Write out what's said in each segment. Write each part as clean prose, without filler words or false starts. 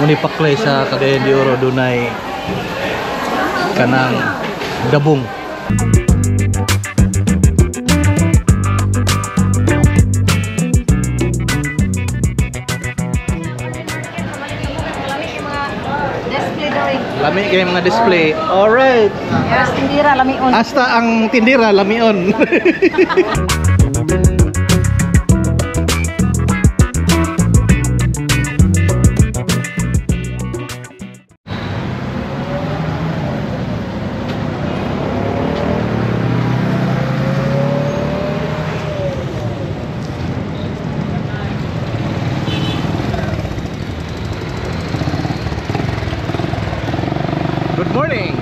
Muni paklay sa Cagayan de Oro dunay kanang dabong. Lami kay mga display. Alright. Yes, tindira lamion. Hasta ang tindira lamion. Good morning.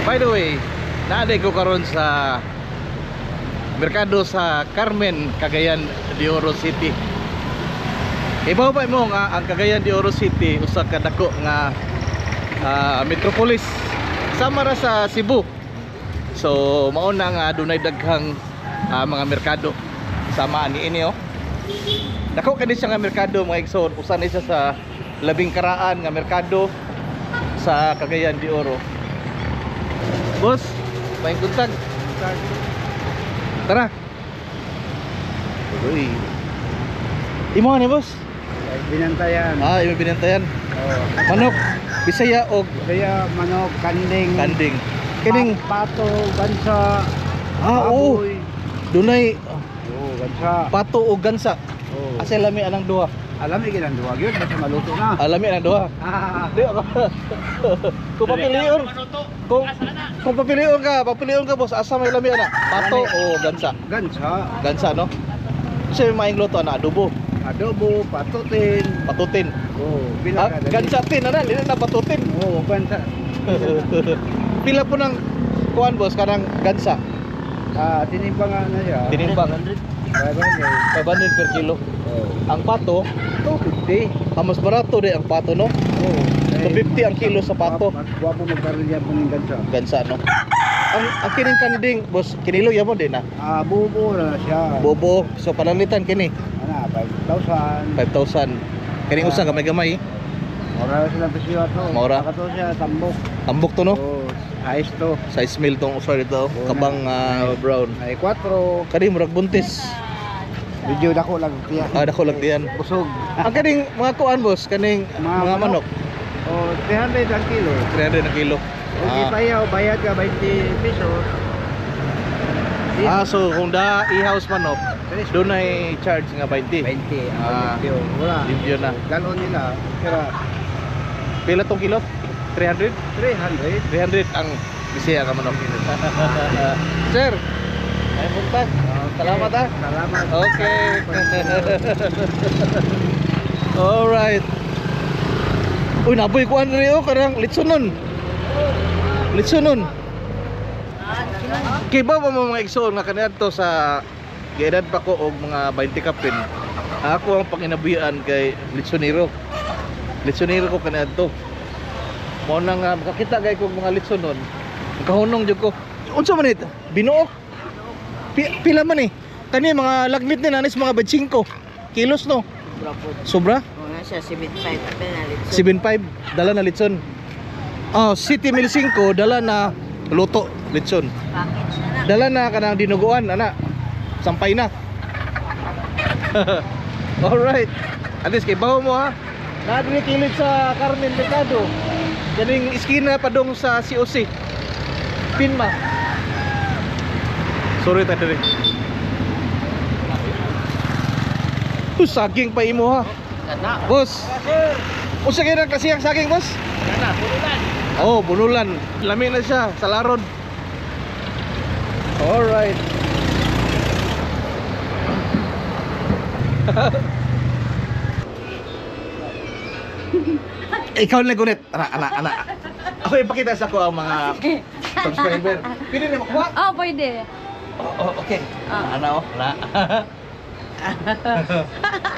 By the way, naaday ko karon sa merkado sa Carmen, Cagayan de Oro City. Ibaw pa mo nga ang Cagayan de Oro City usa ka dako nga metropolis sama ra sa Cebu. So mao na nga dunay daghang mga merkado sama ani ini oh. Dako kani siya nga merkado mga igsoon, usa ni siya sa labing karaan nga merkado sa Cagayan de Oro. Boss, may kuntag. Tara. Uy. Imo ni boss? Binantayan. Ah, imo binantayan. Oh. Manok, Bisaya og Bisaya, manok, kanding. Kanding. Kining pato, gansa. Ah, oo. Dunay oh, gansa. Pato og gansa. Oh. Asa lami anang duha? Alami gid ang duha gyud basta maluto na. Alami anang duha. Di ako. Kung papilion. Kung papilion ka boss, asa may lami ana? Pato o gansa? Gansa. Gansa no? Kasi may maing luto ana adobo. Adobo, patutin. Patutin. Oh, pila ka dali? Gansa tin ana, dili na patutin. Oo, gansa. Pila po ng kuan boss kanang gansa? Ah, tinimbang nga na siya. Tinimbang 500. 500 per kilo. Oh. Ang pato 250. Ah, mas barato di ang pato no? Oo. 250 ang kilo sa pato. Gwapo magkaroon po ng gansa. Gansa no. Ang kining kanding boss, kinilo yamo din na. Ah, bubo na siya. Bobo, so pananglitan kini Ana, 5,000. 5,000. Kining usa gamay-gamay. Mura sila presyo ato. Mura. Kato siya tambok. Tambok to no? Oh, size to. Size mil tong usa dito, Oo, kabang brown. Ay 4. Kani murag buntis. Medyo dako lang tiyan. Ah, dako lang diyan. Busog. Ang kaning mga kuan boss, kaning mga manok, Oh, 300 ang kilo. 300 ang kilo. Okay, payaw, bayad ka 20 pesos. Ah, so kung da i-house manok, doon ay charge nga 20. 20. Ah, Ah, limpyo. Wala. Limpyo na. Galon nila. Pero Pila tong kilo? 300? 300. 300 ang Bisaya nga manok. Sir, ay buntag. Salamat ah. Salamat. Okay. Alright. Uy, naboy kuan rin oh, karang litsonon. Litsonon. Kay ba mo mga igsoon nga kaniadto sa giedad pa ko og mga 20 kapin. Ako ang panginabuhian kay litsonero. Litsonero ko kaniadto. Mao na nga makakita gay kog mga litsonon. Kahunong jud ko. Unsa man it? Binuok. Pila man eh? Kani mga lagmit ni nanis mga 25 kilos no. Sobra? Oo nga siya, 7.5 na litson. 7.5 dala na litson. Oh, City Mill 5 dala na luto litson. Package na na. Dala na kanang dinuguan ana. Sampay na. Alright. At least kay bawo mo ha. Naadri kilid sa Carmen Mercado. Kaning iskina padong sa COC. Pinma. Sorry ta diri. Saging pa imo ha. Boss. Unsa kay nang klaseng saging, boss? Kana, bunulan. Oh, bunulan. Lami na siya sa laron. Alright. Ikaw na gunit. Ana, ana, ana. Ako ipakita sa ko ang mga subscriber. Pwede na makuha? Oh, pwede. Oh, oh, okay. Ah. Ana oh, ana.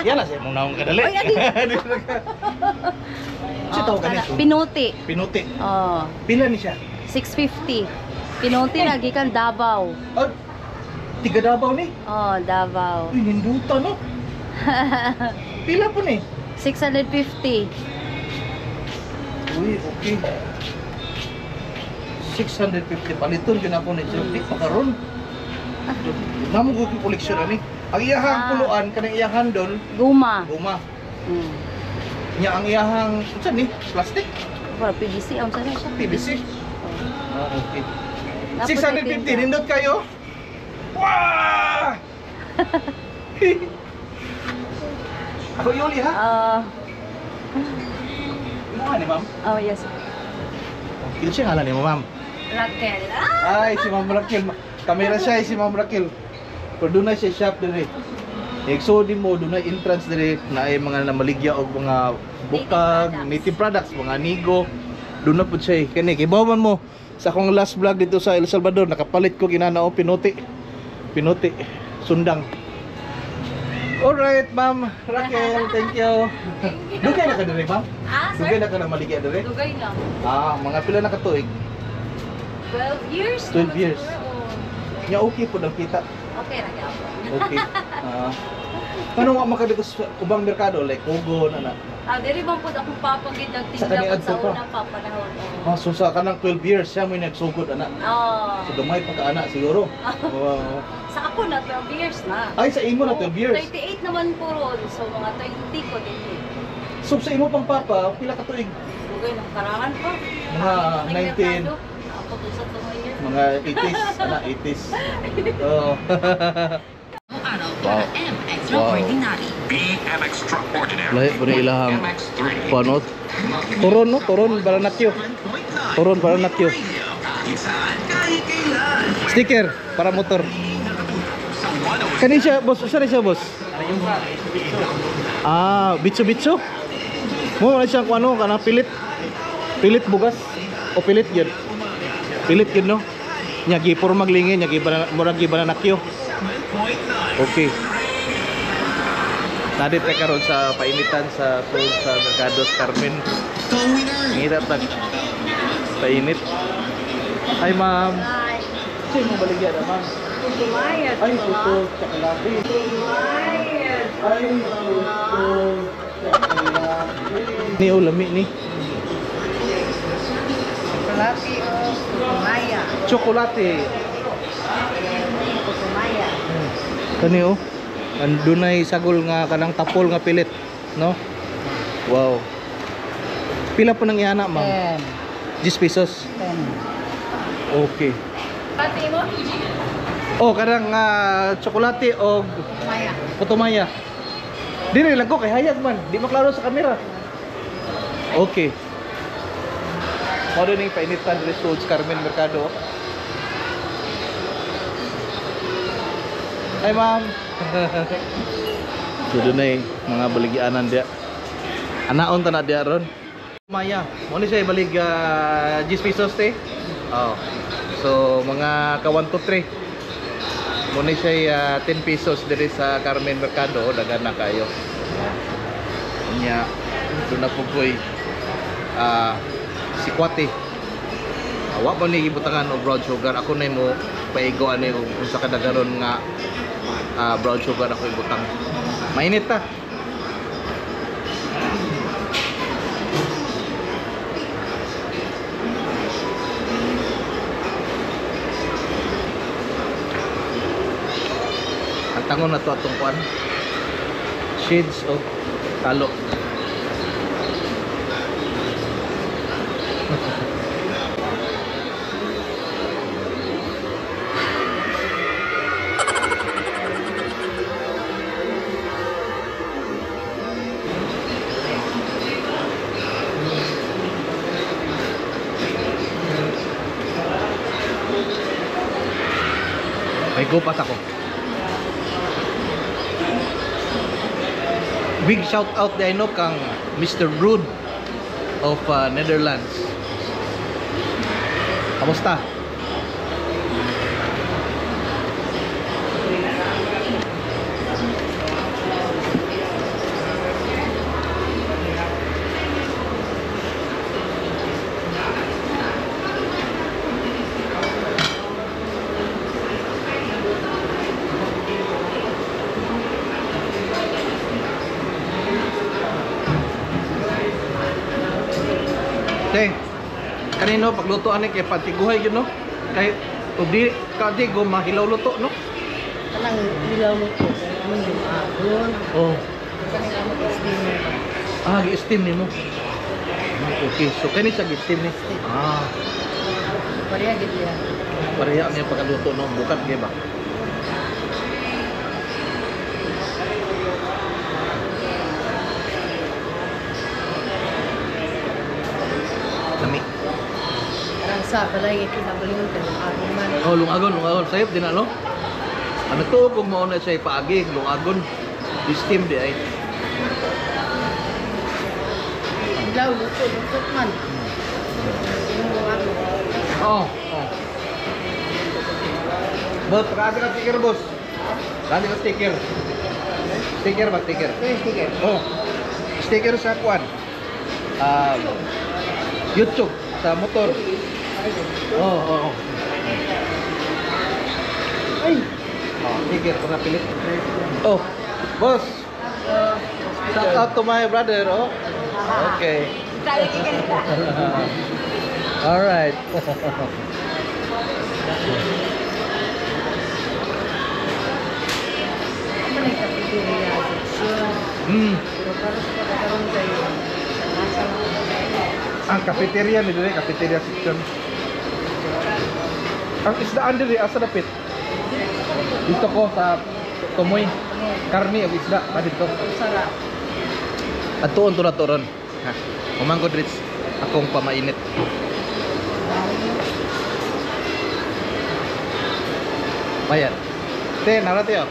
Yan na siya mong naong kadali. Oy, adi. Si tawag ka nito? Pinuti. Pinuti. Oh, Pila ni siya? 650. Pinuti na gikan Davao. Oh, tiga Davao ni. Oh, Davao. Uy, ninduta no. Pila po ni? 650. Uy, okay. 650 paliton yun ako ni sir. Di pa karon. Namo ko yung koleksyon ani. Ang iyahang puluan kanang iyahan doon, Guma. guma. Nya ang iyahang unsa ni? Plastic, Para PVC ang sana siya. PVC. Ah, okay. Dapat 650 nindot kayo. Wah! Ako yuli ha. Ah, Mo ni ma'am. Oh yes. Kilo siya ngalan ni mo ma'am. Raquel. Ah! Ay, si Ma'am Raquel. Kamera siya, ay, si Ma'am Raquel. Pero doon na siya shop dire. Exodi mo, doon na entrance dire na ay mga namaligya og mga bukag, native products, mga nigo. Doon na po siya eh. Kani, kay man mo sa akong last vlog dito sa El Salvador, nakapalit ko ginana o pinuti. Pinuti. Sundang. Alright, Ma'am Raquel, thank you. Dugay na ka dire, Ma'am? Ah, Dugay sir. na ka na maligya dire? Dugay na. Ah, mga pila na ka tuig? 12 years. 12 naman years. siguro, oh. Nya okay po ang kita. Okay ra gyapon. Okay. Ah. Ano nga makadito sa ubang merkado like Kogo na na. Ah, diri man pud akong papa gid Sa nagtinda kaniadto pud sa pa? una pa panahon. Oh. Ah, so sa kanang 12 years siya mo nagsugod ana. Oh. So gamay pa ka ana siguro. Wow. Sa ako na 12 years na. Ay sa imo na 12 years. 38 naman po ron. So mga 20 ko din eh. So sa imo pang papa, pila ka tuig? Dugay ng karangan pa. Mga 19. Ako dun sa 2 years. Mga 80s, ana 80s. Oh. Araw Wow. para M Extraordinary. B M Extraordinary. Lahi po ni ilahang MX3. Panot. Turon no, turon baranakyo. Turon baranakyo. Sticker para motor. Kani siya, boss? Usa ni siya, boss? Ah, bitso-bitso. Mo na siya kung ano, kanang pilit. Pilit bugas o pilit yun. Pilit yun no. Nya gi puro maglingin, nya gi murag gi bananakyo. Okay. Nadi ta karon sa painitan sa sulod sa Mercados Carmen. Ngita tag painit. Hi ma'am. Hi. Sino mo baligya na ma'am? Kumayad. Ay, puto, tsakalate. Ay, puto, tsakalate. Ni oh, lami ni. Chocolate o kumaya. Tsokolate. Kumaya. Kani oh. Andunay sagol nga kanang tapol nga pilit, no? Wow. Pila po nang iana, ma'am? 10 pesos. 10. Okay. Pati mo? Oh, kanang tsokolate og Kumaya. putumaya. Dili lang ko kay hayag man, di maklaro sa kamera. Okay. Mao din ning painitan diri sa Carmen Mercado. Hi ma'am. So dunay mga baligyanan diya. Anaon ta na diya ron. Maya, mo ni siya ibalig 10 pesos te. Oh. So mga ka 1 to 3. Mo ni siya 10 pesos diri sa Carmen Mercado, daghan na kayo. Nya doon na po ko'y sikwate. Wa pa ni gibutangan og brown sugar. Ako na mo paigo ani og unsa ka dagaron nga brown sugar ako ibutang. Mainit ta. Ang tangon na to atong kuan. Shades of talo. May gupas ako. Big shout out di no kang Mr. Rude of Netherlands. Kamusta? Te, kanino pagluto ani kay pantiguhay gyud no? Kay ug di ka di go mahilaw luto no? Kanang ilaw mo ko. Ano yung agon? Oh. Kanang amo steamer ba? Ah, gi-steam nimo. Okay, so kani siya gi-steam ni. Ah, Pareha gid ya. pareha niya pagkaluto no, bukat gyud ba? Lami. Kanang sa balay nga kinabulingon kay agon man. Oh, lungagon, lungagon. Sayop din na, no? Ano to kung mao na siya ipaagi, lungagon. I-steam di ay. Ilaw luto luto man. Yung agon. Oo. Oh, oh. Boss, pakaasa ka sticker, boss. Pakaasa ka sticker. Sticker ba, sticker? Sticker. Oh. Sticker sa kuan. Ah, YouTube sa motor. Oo, oh, oo. Oh, Ay! Oh, sticker para pilit. Oh, boss. Shout out to my brother, oh. Okay. All right. Ano na kategorya section. Pero karon sa pagkakaroon kay nasa Ang cafeteria ni dire, cafeteria section. Ang isdaan dire asa dapit? Dito ko sa Tumoy. Karni og isda pa dito. Sarap. Atuon to na to ron. Ha. Umangkod rich akong pamainit. Bayad. Te, nara te oh.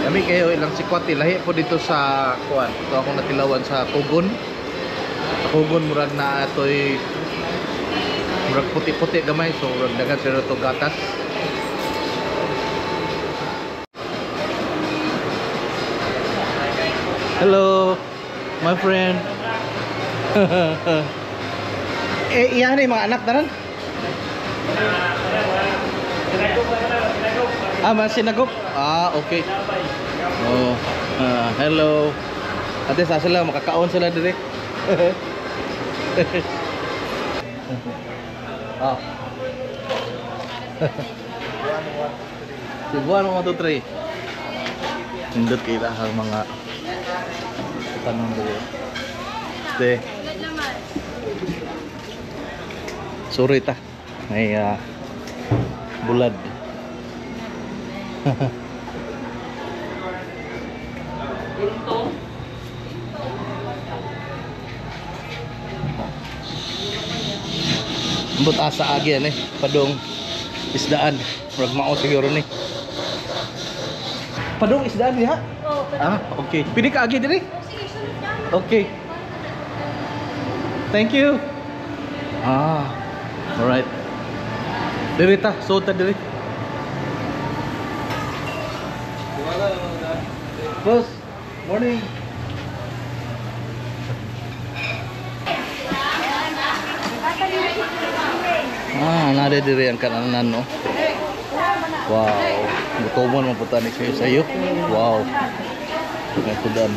Kami kayo ilang sikwati lahi po dito sa kuan. Ito akong natilawan sa Kugon. Sa Kugon murag na atoy murag puti-puti gamay so murag dagan sila to gatas. Hello, my friend. Eh, iyan na yung mga anak tanan? Ah, mga sinagop? Ah, okay. Oh, ah, hello. Ate, sa sila, makakaon sila dire. Ah. Cebuano 1, 2, 3. Nindot kay ang mga tanong dire. De. Sorry ta. May bulad. Ambot asa agi yan eh. Padong isdaan. Murag mao siguro ni. Padong isdaan diha? Oh, Ah, okay. Pili ka agi diri? Okay. Thank you. Ah. All right. Diri ta, so ta diri. Boss, morning. Ah, nade diri ang kananan no. Wow, gutomon man punta ni sayo sayo. Wow. May tudan.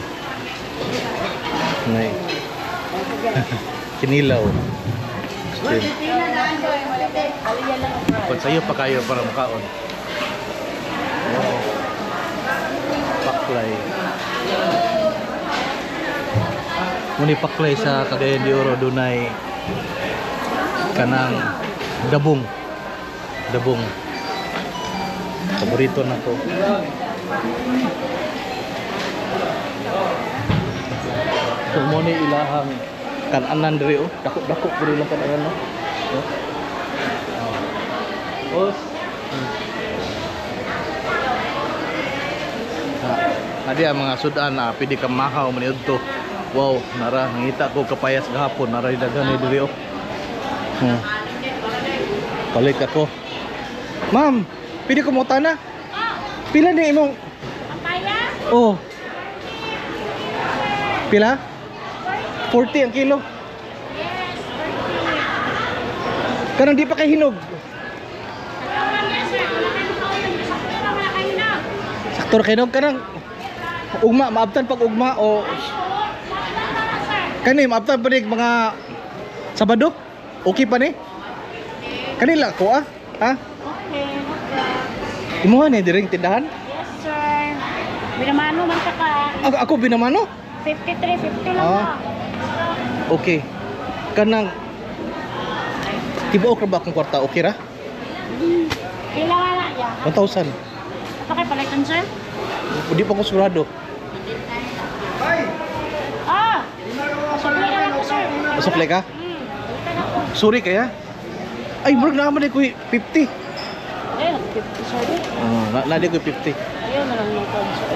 Nay. Kinilaw. Steam. Pag sayo pa kayo para makaon. Wow. Paklay. Muni paklay sa Cagayan de Oro dunay kanang dabong. Dabong. Paborito na ko. So mo ni ilahang kananan diri oh. Dako-dako pud ilang kananan no. Oh. Os. Ah, adi ang mga sudan na pwede ka mahaw man to. Wow, nara nangita ko kapayas gahapon nara daghan ni diri oh. Palit ako. Ma'am, pwede ko mo na? Pila ni imong Papaya? Oh. Pila? 40 ang kilo. Yes, 40. Kanang di pa kay hinog. Nagkawan niya, sir. Wala kayong kauyon. Sakto lang wala kayo hinog. Tur kay ka nang ugma maabtan pag ugma o kani maabtan pa ni mga Sabado? Okay pa ni? Kanila ko ah. Ha? Okay. Imuha ni diring tindahan? Yes, sir. Binamano man ka ka. Ako binamano? 53, 50 lang Ah. na. Okay. Kanang tibuok ra ba akong kwarta? Okay ra? Pila nga na, ya. 1,000. Ito kay palitan, sir? Hindi pa ko sigurado. Ah! Sukli na lang ko, sir. Masukli ka? Palitan ako. Sorry kaya. Ay, murag na naman ko 50. Eh, 50, sir. Oh, na na ko 50. Ayaw na lang yung code, sir.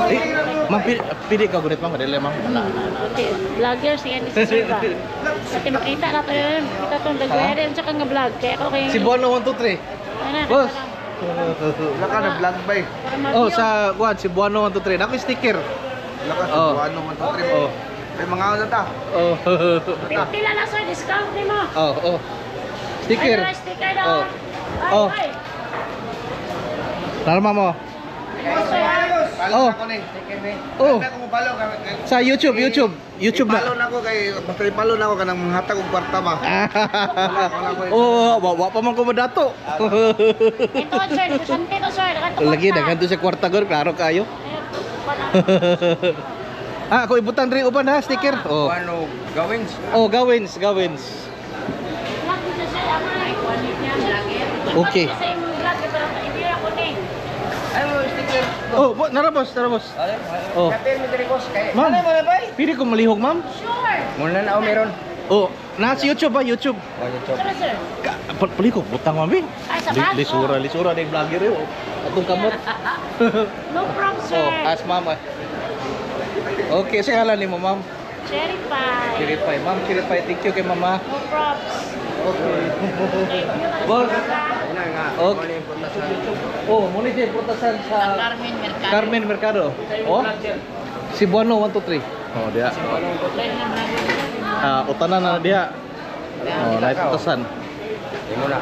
Eh, ma'am, pili ka gunit ma'am, kadali ma'am. Na. Okay, vlogger siya ni sir ba? Kasi makita na to yun. Kita tong dagwere tsaka nga vlog. Kaya ako kay Si Bono 123. Ano, Boss. Wala ka na vlog ba eh. Para ma-view. Oh, sa kuan si Buano 123. Nako sticker. Wala ka Oh. sa ano man to trip. Oh. May mga ano ta. Oh. 50 lang na sir, discount ni mo. Oh, oh. Sticker. Ay, sticker daw. Oh. Ay, Oh. ay. Narma mo. Sir, ah. Palo Oh. na ko ni. Oh. Kaya ko palo Sa YouTube, YouTube. YouTube Palo na. na ko kay basta ipalo na ako kanang hatag og kwarta ba. Oh, wa pa man ko madato. Ito, sir, kusante to, sir. Dagan to Lagi kwarta. daghan to sa kwarta gor, klaro kayo. Ayun, wala. Ah, ako ibutan rin uban ha, sticker. Oh. Ano gawin? Oh, gawins, gawins. Vlog dito, sir. Ako na. Okay. Sa imong vlog, ito lang, i-view ako ni. Oh, nara boss, nara boss. Oh. Kapil mi diri boss kay. Ma'am. Pili ko malihog, ma'am. Sure. Muna na ako meron. Oh, na sa YouTube ba, YouTube. Oh, YouTube. Sir, sir. Pali ko butang ma'am. Eh. Ay, sa bag? Lisura, lisura ni vlogger eh. Oh. Atong kamot. No problem, sir. Oh, ask ma'am. Ah. Okay, sa ngalan nimo, ma'am. Cherry pie. Kiripay. Ma'am, Kiripay, thank you kay mama. No props. Okay. Okay, view na Boss. sa vlog. Una nga. Okay. Oh, muna siya prutasan sa Carmen Mercado. Carmen Mercado. Oh. Cebuano 123. Oh, diya. Ah, utanan na diha. Oh, na prutasan. Imo na.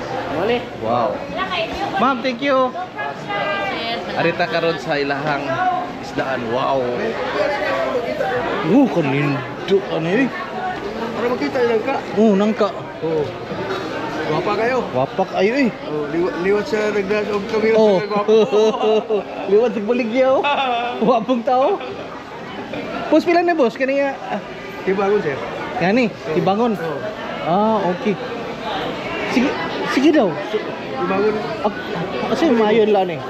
Wow. Wala kay view ko. Ma'am, thank you. No props, sir. Arita karon sa ilahang isdaan. Wow. Kanindo ani. Eh. Para makita ilang ka. Oh, nangka. Oo. Gwapa kayo. Wapak ayo eh. Oh, liwat sa nagdas og kamera Oh. sa gwapa. Liwat sa baligya oh. Wapong tao. Boss, pila na boss? Kaniya. Tibangon sir. Gani, tibangon. Oh. Ah, okay. Sige, sige daw. Tibangon. Kasi maayon lang eh.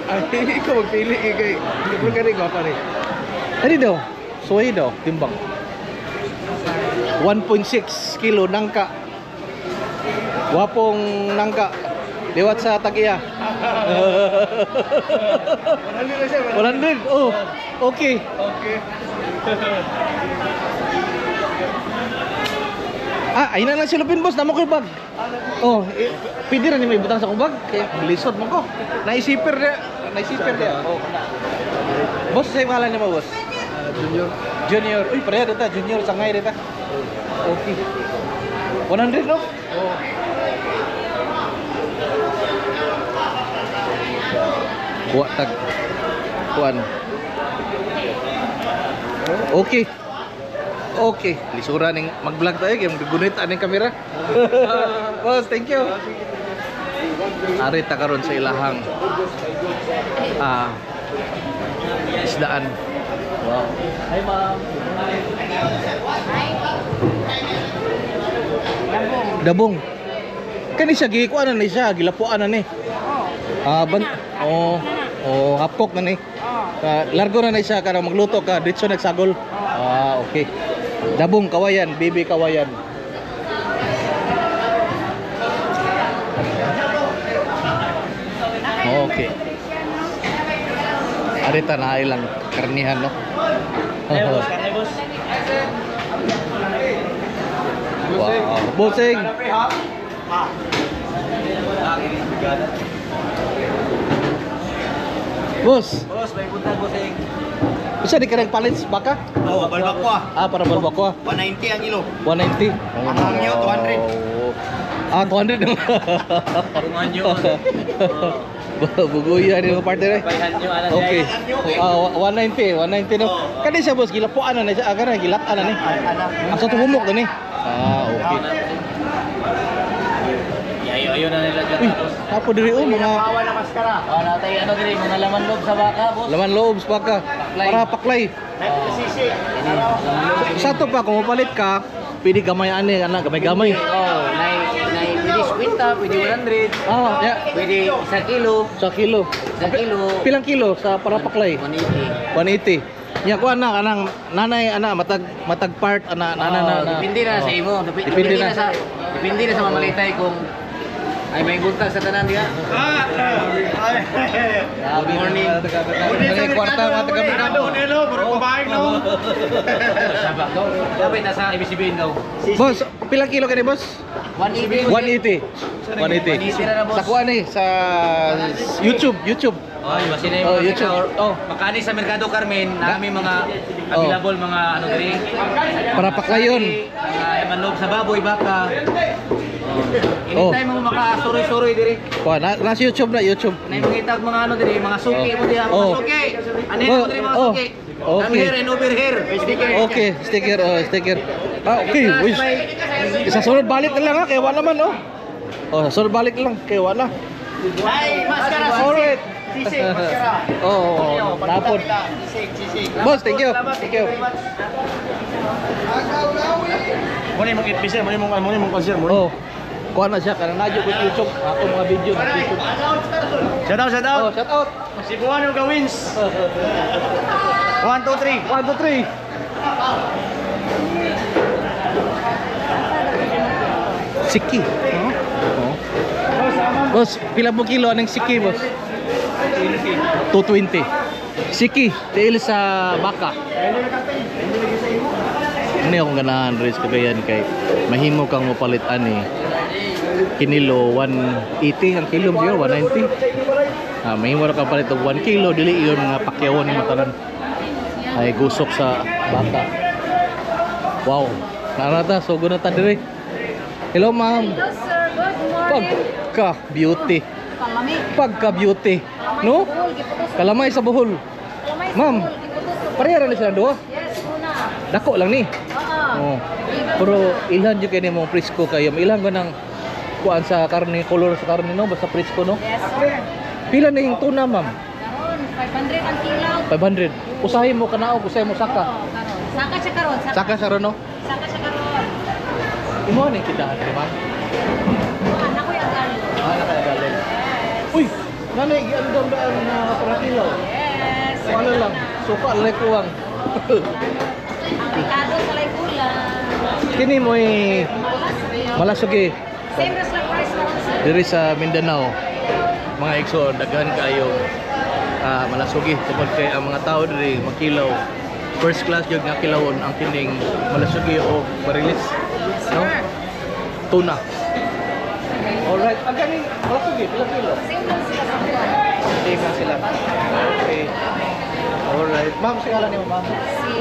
Ay, ikaw magpili eh, kay. Hindi ka rin gwapa rin. Ano daw? Suway daw, timbang. 1.6 kilo nangka. Wapong nangka. Liwat sa tagiya. 100 na sir. 100. Oh, okay. Okay. Ah, ayun na lang si Lupin, boss. Namo ko yung bag. Oh, eh, pwede rin may butang sa akong bag. Kaya lisod mo ko. Naisiper na. Naisiper na. Oh. Boss, sa pangalan niyo mo, boss? Junior. Junior. Uy, pareha dito. Junior, sangay dito. Okay. 100, no? Oh. Kuha tag. Kuan. Okay. Okay. Lisura ning mag-vlog tayo kay maggunit aning kamera. Boss, thank you. Ari ta karon sa ilahang isdaan. Wow. Hi, ma'am. Dabong. Kani siya gikuan na ni siya, gilapuan na ni. Ah, ban oh, oh, hapok na ni. Ah, largo na na siya karang magluto ka, diretso nagsagol. Ah, okay. Dabong kawayan, bibi kawayan. Okay. Arita na ilang karnihan no. Wow. Bossing. Boss, Boss, may punta bossing. usa di ka nagpalit sa baka? Oh, balbakwa. Ah, para balbakwa. 190 ang kilo. 190. Ang hangyo, 200. Oh. Ah, 200 na. Kung anyo. Buguya ni mga partner eh. Bayhan nyo, ala. Okay. Ah, 190, 190 no. Kani siya, boss, gilapuan na siya. Ah, kana gilak-an na ni. Asa to humok ni? Ah, okay. Ayo, ayo na nila dyan. Uy, tapo diri oh mga na maskara. Oh, natay ano diri mga laman loob sa baka, boss. laman loob sa baka. Para paklay. Sisi. Sa to pa kung mapalit ka, pwede gamay ani ana, gamay-gamay. Oh, nay nay pwede 50, pwede 100, Ah, yeah. pwede 1 kilo, Sa kilo. 1 kilo. Pilang kilo sa para paklay? 180. 180. Nya kuan na kanang nanay ana matag matag part ana ana na. Oh, depende na sa imo. Depende Depende na. na sa depende na sa mamalitay kung ay may buntag sa tanan diha. Good morning. Ay, kwarta mga taga merkado. Sabak daw. Dapat nasa ibig daw. Boss, pilang kilo kani, boss? 180. 180. 180. 180 na na, boss. Sa kuan eh, sa YouTube, YouTube. Ay, basin na yung Oh, mga YouTube. Oh, makani sa Merkado Carmen, nami mga available mga ano diri. Para paklayon. Mga laman loob sa baboy, baka. Oh. Anytime mo makasuroy-suroy diri. Kuan, na, nasa YouTube na, YouTube. Nay mangitag mga ano diri, mga suki mo diha, mga Oh. suki. Ano mo diri mga Oh. suki? Okay. Come here and over here. Sticker. Okay, sticker, oh, sticker. Ah, okay. Uy. Sa sunod balik na lang ha, kay wala man oh. Oh, sa sunod balik na lang, kay wala. Ay, maskara. Alright. Sisi, maskara. Oh, oh, napod. Sisi, sisi. Boss, thank you. Thank you. Muna yung 8 piece, muna yung muna yung concert, Oh. Kuha na siya kanang nadyo ko YouTube, ako mga video na YouTube. Shout out, shout Oh, out. shout out. Cebuano Gawins. 1, 2, 3. 1 2 3. Siki. Oh. Oh. Boss, pila mo kilo anong siki, boss? 220. Siki, tiil sa baka. Ano akong ganahan Riz Cagayan kay mahimo kang mopalit ani kinilo 180 ang kilo siguro 190. Ah, mahimo ra kang palit og 1 kilo dili iyon mga pakyawon ni matanan ay gusok sa baka. Wow. Narata so na ta diri. Hello, ma'am. Hello sir, good morning. Pagka beauty. Kalami. Pagka beauty. No? Kalamay sa Bohol, Kalamay sa Bohol. giputos. Kalamay sa Ma'am. Bohol, giputos sa Bohol. Pareha ra ni sila duha. Yes, una. Dako lang ni. Oo. Oh. Pero ilhan jud kay nimo presko kayo. Ilhan ko ng kuan sa karne, color sa karne no, basta presko no. Yes sir. Pila na yung tuna, ma'am? Karon, 500 ang kilo. 500. Usahay mo kanaog, usahay mo saka. Oo, karon. Saka siya karon, saka. Saka sa no. Saka siya karon. Imo ni tindahan ni ma'am. Anak ko yung galo. Ah, nakagalo. Uy, nanay giandam daan na para kilo. Yes. Wala lang, suka lang kuwang. Ang merkado sa Laykulan. Kini mo'y malasugi Same as lang price karon sir. diri sa Mindanao. Mga igsoon, daghan kayo malasugi tungod kay ang mga tao diri magkilaw. First class jud nga kilawon ang kining malasugi o barilis, no? Tuna. Alright, ang kaning malasugi pila kilo? Same lang sila sa kuwan. Same lang sila. Okay. Alright. Ma'am, si ngalan nimo, ma'am? Si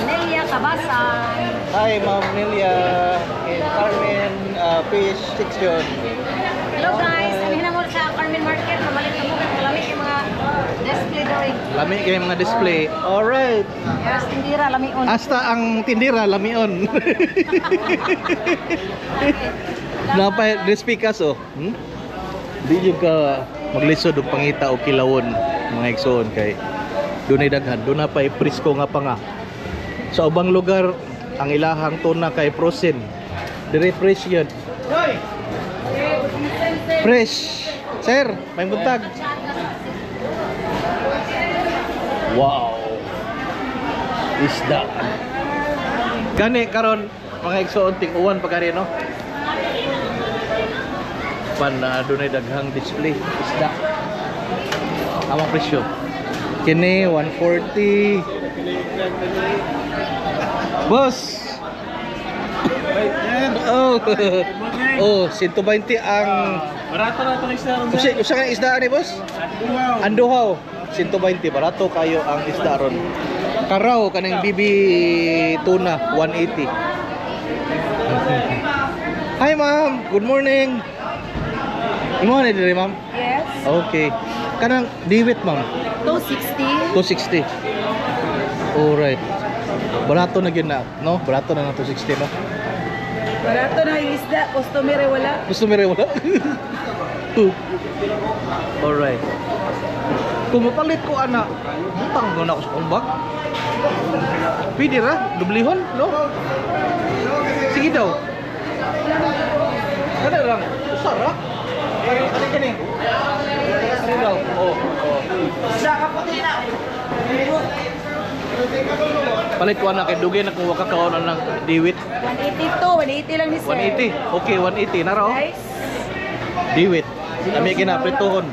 Nelia Cabasan. Hi, Ma'am Nelia and Carmen Fish Section. Hello guys, amihin na mo sa Carmen Market. Mamalit na mo kay kalami yung mga display diri. Lami kay mga display. Alright. Yes, tindira lamion. Hasta ang tindira lamion. Napay despikas oh. Hmm? Di jud ka maglisod og pangita og kilawon mga igsoon kay dunay daghan, duna pa presko nga panga. Sa ubang lugar ang ilahang tuna kay frozen. Dire fresh yun. Fresh. Sir, may buntag. Wow. Isda. Gani karon mga igsoon ting uwan pa gani no. Pan na dunay daghang display isda. Amang presyo. Kini 140. Boss. Oh. Oh, 120 ang Barato na itong isda. Usa usa ka isda ani, boss? Anduhaw. 120 barato kayo ang isda ron. Karaw kaning bibi tuna 180. Hi ma'am, good morning. Imo na diri ma'am? Yes. Okay. Kanang diwit ma'am, 260. 260. Alright. Barato na gyud na, no? Barato na na 260 no. Barato na yung isda. Customer ay wala. Gusto mo rin wala? Alright. Kung mapalit ko ana, butang ko na ako sa akong bag. Pwede ra, dublihon, no? Sige daw. Kana lang, usa ra. Ano kani? Ano daw? Oh, oh. Palit ko ana kay dugay na kung wa ka kaon ng diwit. 182. 180 lang ni sir. 180. Okay, 180 na ra oh. Guys. Diwit. Kami kinaprituhon.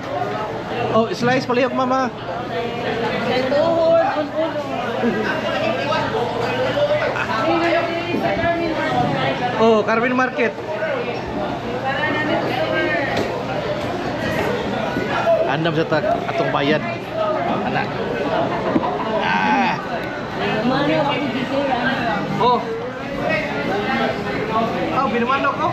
Oh, slice palihok mama. Sa tuhod. Pun-puno. Oh, Carmen Market. Andam sa tag atong bayad. Anak. Ah. Oh. Oh, binumano ko.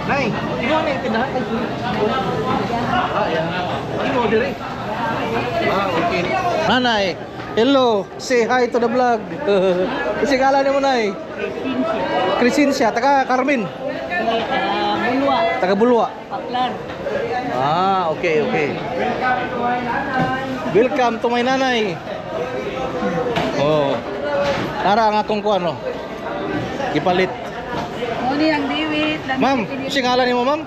Nay, imo na yung tindahan. Ah, yan. Imo dire. Ah, okay. Nanay, hello. Say hi to the vlog. Kasi kala niyo mo, Nay. Crescencia, taga Carmen. Bulwa, Taga Bulwa. Paklar. Ah, okay, okay. Welcome to my nanay. Oh. Tara ang akong kuano. Ipalit. Muni ang diwit. Ma'am, kasi ngalan nimo, ma'am?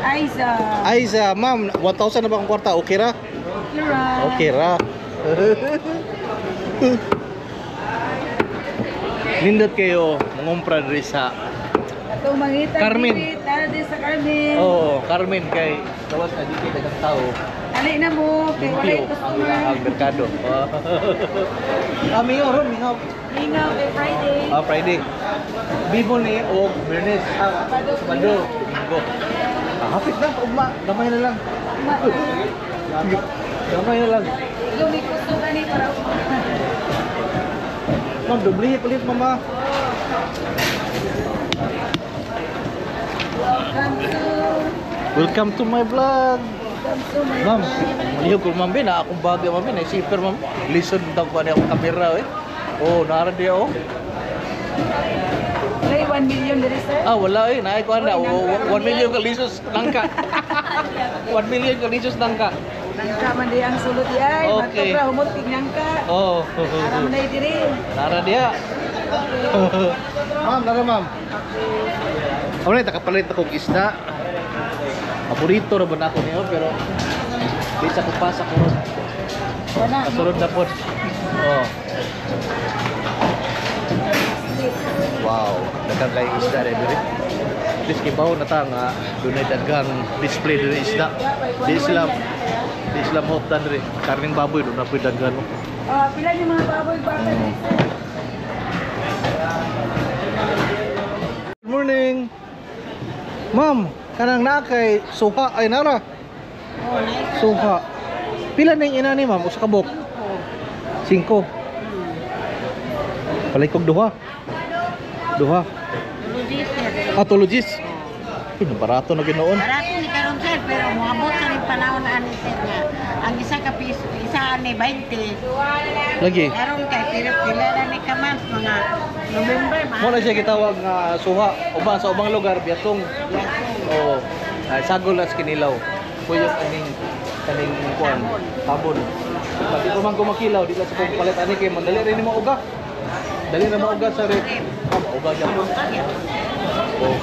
Aiza. Aiza, ma'am, 1,000 na ba akong kwarta? Okay ra? Kira. Okay ra. Nindot kayo mangumpra diri sa Atong mangita Carmen. diwit. Tara din sa Carmen. Oh, Carmen kay gawas na dito daghang tao. Ali na mo. Kay wala Limpyo yung ang customer. ilahang merkado. Ah, mingaw ron, mingaw. Mingaw kay Friday. Ah, Friday. Bibo ni og Bernes. Ah, Sabado, Linggo. Ah, hapit na, ugma. Gamay na lang. Gamay na lang. Ikaw may gusto ka ni para Ma'am, doblihe palit, mama. Welcome to Welcome to my vlog. Welcome to my Ma'am, lihok ko ma'am, na akong bag ma'am, na zipper ma'am. Listen daw ko ani akong kamera eh. Oh, nara diya oh. Wala 1 million diri sir. Ah, wala eh, naay ko ana. 1 million ka lisos nangka. 1 million ka lisos nangka. Nangka man di ang sulod di ay. Okay. Matog ra humot nangka. Oh. Ara man ay diri. Nara diya. Ma'am, nara ma'am. Alright, nakapalit akong isda. Paborito ra ba na ako niyo pero di sa kupasa ko ron. Wala. Kasunod na po. Oh. Wow, daghang kay isda re diri. At least kibaw na ta nga dunay daghang display diri isda. Di sila mahuptan diri. Karning baboy doon na po'y daghan. No? Ah, pila ni mga baboy baka diri sir. Good morning. Ma'am, kanang naa kay suha ay nara. Oh, nice. Suha. Pila ning ina ni ma'am usa ka buok? Singko. Palay kog duha. Duha. Sir. Ah, tulogis. Ay, barato na ginoon. Barato ni karon sir, pero moabot sa rin panahon ani sir nga. Ang isa ka piso, isa ani 20. Lagi. Karon kay pero pila na ni ka month mga November Mo na siya gitawag nga suha. Uban sa ubang lugar biyatong. Oo. Ay, sagol as kinilaw. Puyok aning kaning kuan, tabon. Pati ko man kumakilaw, di lang sa kong palit ani kay mandali rin ni mauga. Dali na mauga sa rep. Ah, mauga gyapon. Oh.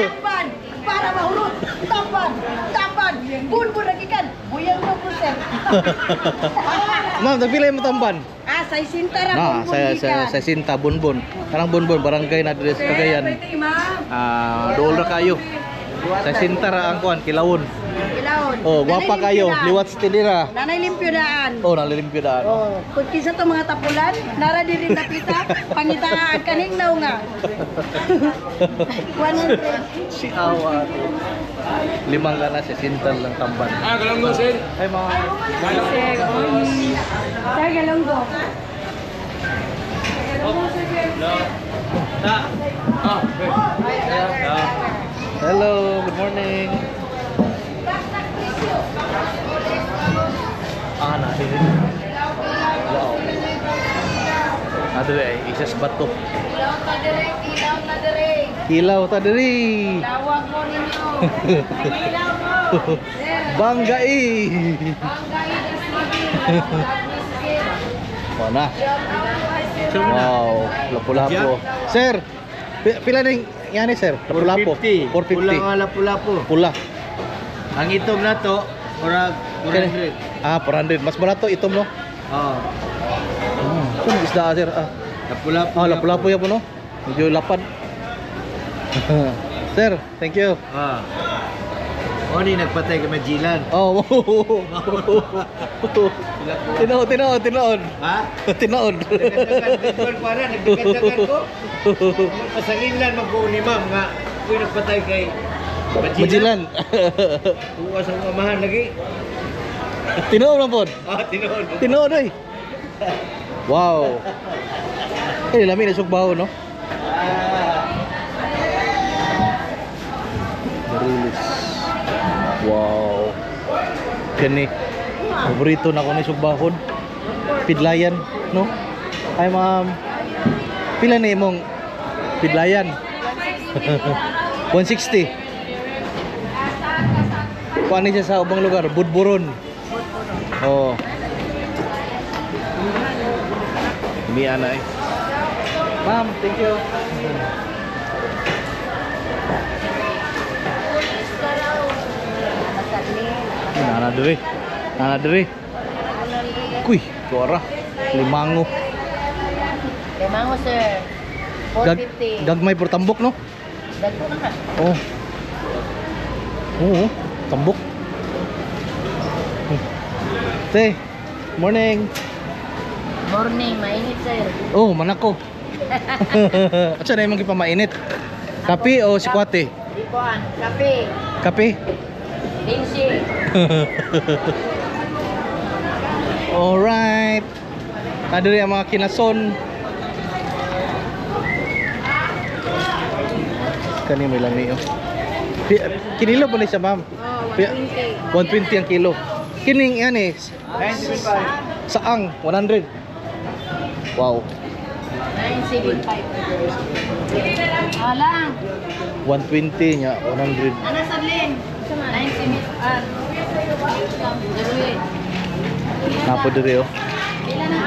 Tampan para mahurot. Tampan, tampan. Bunbun lagi kan. Buyang mo po sir. Ma'am, tagpila mo tamban? Ah, sa isinta ra Na, bunbun sa sa gikan. sa Sinta Bonbon. Kanang Bonbon barangay na diri sa Cagayan. Pwede, ma'am. Ah, dool ra kayo. Sa Sinta ra ang kuan, kilawon. Kilawon. dayon. Oh, gwapa Nanay kayo. limpyo daan. Liwat sa tinira. Nanay limpyo daan. Oh, nalimpyo daan. Oh, kung kinsa to mga tapulan, nara diri napita, pangitaan kaning naw nga. 100. Si Awa. Limang ka na si Sintal lang tamban. Ah, galanggo sir. Ay, mga Sir Galonggo. Na. Ah, okay. Hello, good morning. Ah, na din. Wow. Adre ay isas bato. Ilaw ta dire, ilaw ta dire. Ilaw ta diri. Tawag mo ninyo. Ilaw mo. Sir, Banggai. Banggai Wala na. Wow, lapu-lapu. Sir, pila ning yani sir? Lapu-lapu. 450. 450. Pula nga lapu-lapu. Pula. Ang itom na to, murag 400. Ah, 400. Mas barato itom no? Oh, Ah, so isda sir. Ah. lapu-lapu. Ah, lapu-lapu ya po no? Medyo lapad. Sir, thank you. Ah. O ni nagpatay kay Magellan. Oh. Tinood, tinood, tinood. Ha? Tinood. Nagdagan para nagdagan ko. Pasanginlan magkuuni ma'am nga kuy nagpatay kay Magellan. Magellan. Kuha sa amahan lagi. Tinood lang po. Ah, tinuod. Tinood oy. Wow. Eh, lami na sugbaho no? Barilis. Wow. Kani. Paborito na ko ni sugbahon. Pidlayan, no? Ay ma'am. Pila na imong pidlayan? 160. Kuan ni siya sa ubang lugar, Budburon. Oo. Miya na eh. Ma'am, thank you. Nana diri. Nana diri. Kuy, kuara. Limango. Limango, sir. Gag 450. gagmay por tambok no? Dagko na ka. Oh. Oo, tambok. Te, morning. Morning, mainit, sir. Oh, manako. Asa na imong gipamainit? Kape o sikwate? Likuan, kape, Kape? lingsi. Alright. Adiri ang mga kinason. Kani may lami oh. Kinilo ba ni siya, ma'am? Oh, 120 ang kilo. Kining yan eh. 975. Saang 100. Wow. 975. Alang. 120 nya 100. Ana sadlin. 975. Napo diri oh.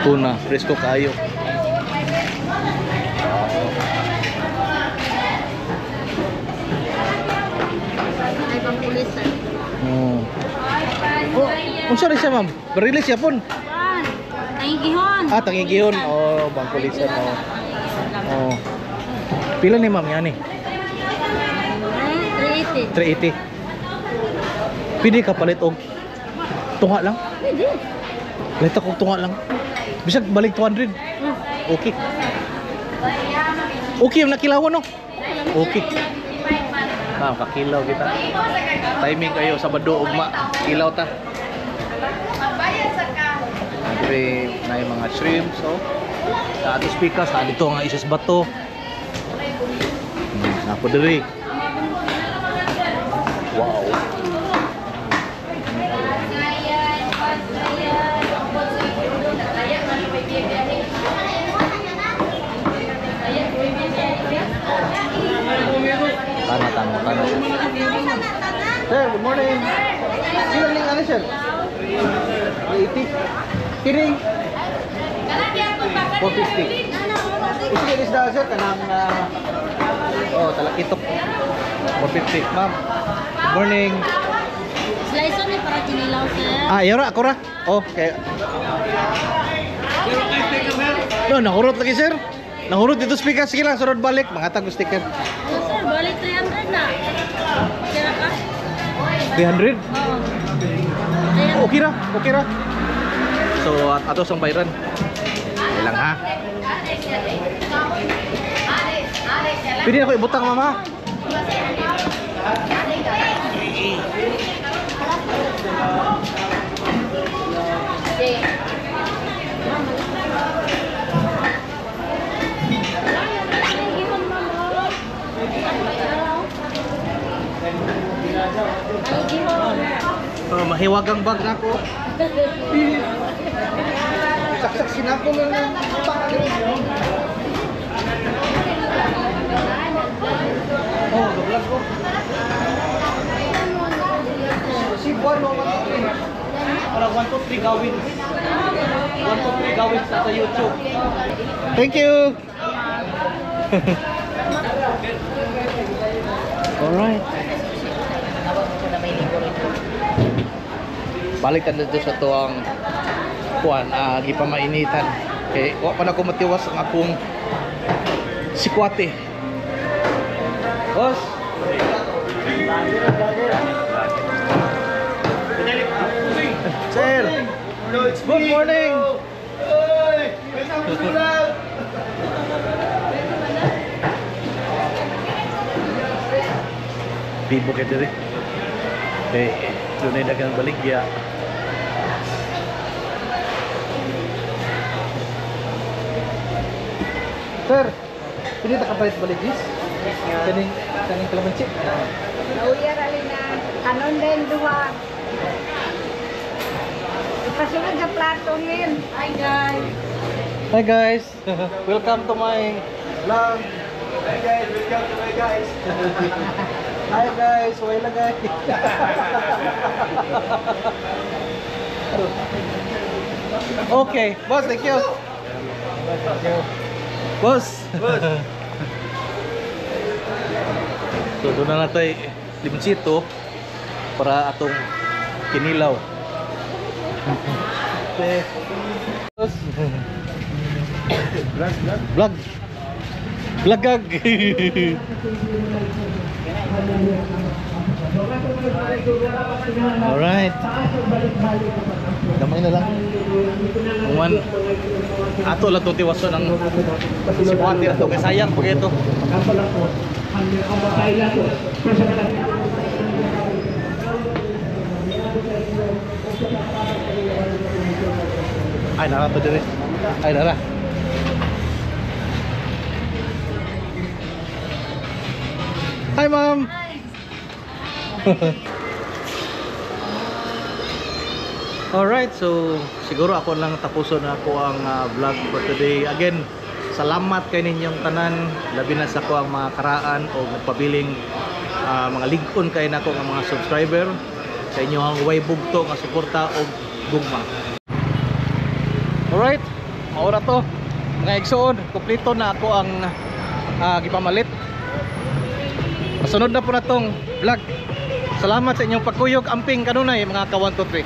Tuna, presko kayo. Ay pang pulis, sir. Oh. Oh, unsa rin siya, ma'am? Barilis siya pon. Pan. Tangigihon. Ah, tangigihon. Oh, bangkulisan. Oh. Oh. Pila ni ma'am yan eh? 380. 380. Pwede ka palit og tunga lang. Pwede. Palit ako tunga lang. Bisag balik 200. Okay. Okay, ang nakilawan no. Okay. Ma'am, kakilaw kita. Timing kayo Sabado ugma. Kilaw ta. Andre na yung mga shrimps oh. Sa ato speaker sa dito nga isas bato. Napo diri. Wow. Tama, tama, tama. Sir, good morning. Sino ning ano, sir? 80. Kining 450. Ito yung isda, sir, kanang oh, talakitok. 450, ma'am. Good morning. Slice ni para kinilaw, sir. Ah, yara, ako ra. Oh, kay. No, nahurot lagi, sir. Nahurot dito speaker. Sige lang, sunod balik. Mga tag sticker. Oh, sir, balik 300 na. Kira ka? 300? Oo. Okay ra, okay ra. So ato sang bayran. Okay lang ha. Pwede na ko ibutang mama. Oh, mahiwagang bag na ako. Saksak sinako lang ng pak. Oh, vlog ko. Si Juan, 1, 2, 3. Para 1, 2, 3 gawin. 1, 2, 3 gawin sa YouTube. Thank you. Alright. Balik ta dito sa tuang kuan, gipamainitan. Kay wa pa na ko matiwas ang akong sikwate. Boss. Sir. Good morning. Bibo kay diri. Eh, dunay daghang baligya. Sir, pwede ta kapalit baligis? Kaning kaning kalamansi. Nauya ra na. Anon din duha. Ipasunod sa plato ngin. Hi guys. Hi guys. Welcome to my vlog. Hi guys, welcome to my guys. Hi guys, wala guys. Okay, boss, thank you. Boss. Boss. So doon na natay limonsito para atong kinilaw. Boss. Vlog, vlog. Vlog. Vlogag. Alright. Gamay na lang. Kuman ato lang itong tiwason ang sikwate na to. Kaya sayang pag ito. Ay, nara to dire. Ay, nara. Hi, ma'am. Alright, so siguro ako lang tapuson na ako ang vlog for today. Again, salamat kay ninyong tanan, labi na sa ko ang mga karaan o nagpabiling mga lig-on kay nako ang mga subscriber sa inyo ang way bugto nga suporta og gugma. Alright, maura to. Mga igsoon, kumpleto na ako ang gipamalit. Masunod na po na tong vlog. Salamat sa inyong pagkuyog amping kanunay mga ka 1 2 3.